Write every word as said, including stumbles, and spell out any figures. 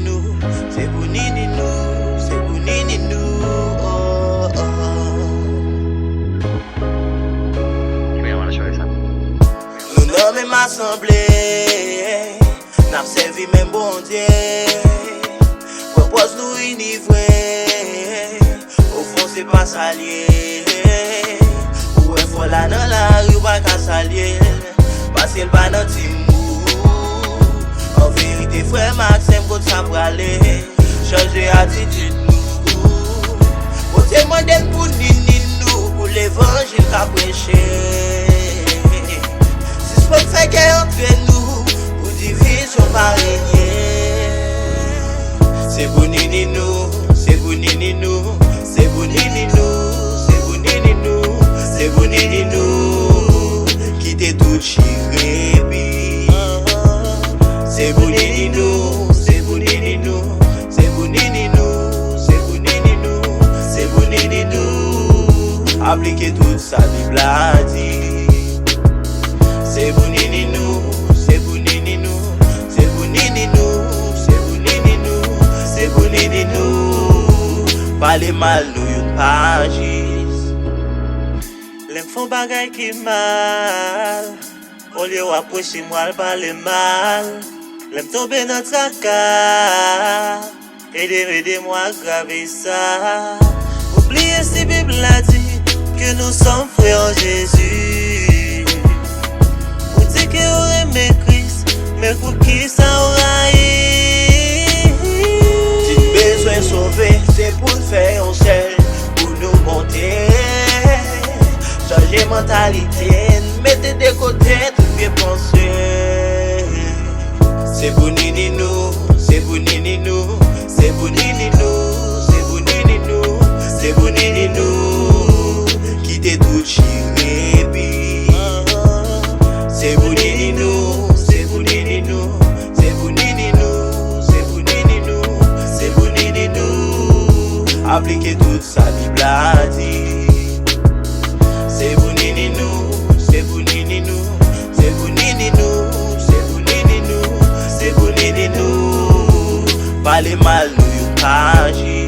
Nou, se pou nini nou, se pou nini nou, oh, oh. Nou nan menm asanble, n ap sèvi menm Bondye. Pwopòz nou ini vre, ofon se pa sa l ye. Ou wè fò la nan lari, ou pa ka salye l, paske l pa nan tim ou. An verite, frè m ak sè m, kot sa prale? Chanje atitid nou. Bondye mande n pou nini nou, pou levanjil ka preche. Sispann fè gè antre nou, pou divizyon pa renye. Se pou nini nou, se pou nini nou, se pou nini nou, se pou nini nou, se pou nini nou. Kite tout chire pi. Se pou nini nou, se pou nini nou, se pou nini nou, se pou nini nou, se pou nini nou. Aplike tout sa Bib la di. Se pou nini nou, se pou nini nou, se pou nini nou, se pou nini nou, se pou nini nou. Pale mal nou youn pa jis. Lè m fè yon bagay ki mal, olye w ap preche m, w al pale mal. Lè m tonbe nan traka, ede m, ede m, w agrave sa. Ou bliye si Bib la di que nous sommes frères en Jésus. Ou di ke ou renmen Kris, men poukisa ou rayi? Si n bezwen sove, se pou n fè yon sèl, pou nou monte. Chanje mantalite n, mete de kote tout vye panse. Se pou nini nou, se pou nini nou, se pou nini nou, se pou nini nou, se pou nini nou. Kite tout chire pi. Se pou nini nou, se pou nini nou, se pou nini nou, se pou nini nou, se pou nini nou. Aplike tout sa Bib la di. Se pou nini nou, se pou nini nou, se pou nini nou, se pou nini nou, se pou nini nou. Pale mal nou youn pa jis.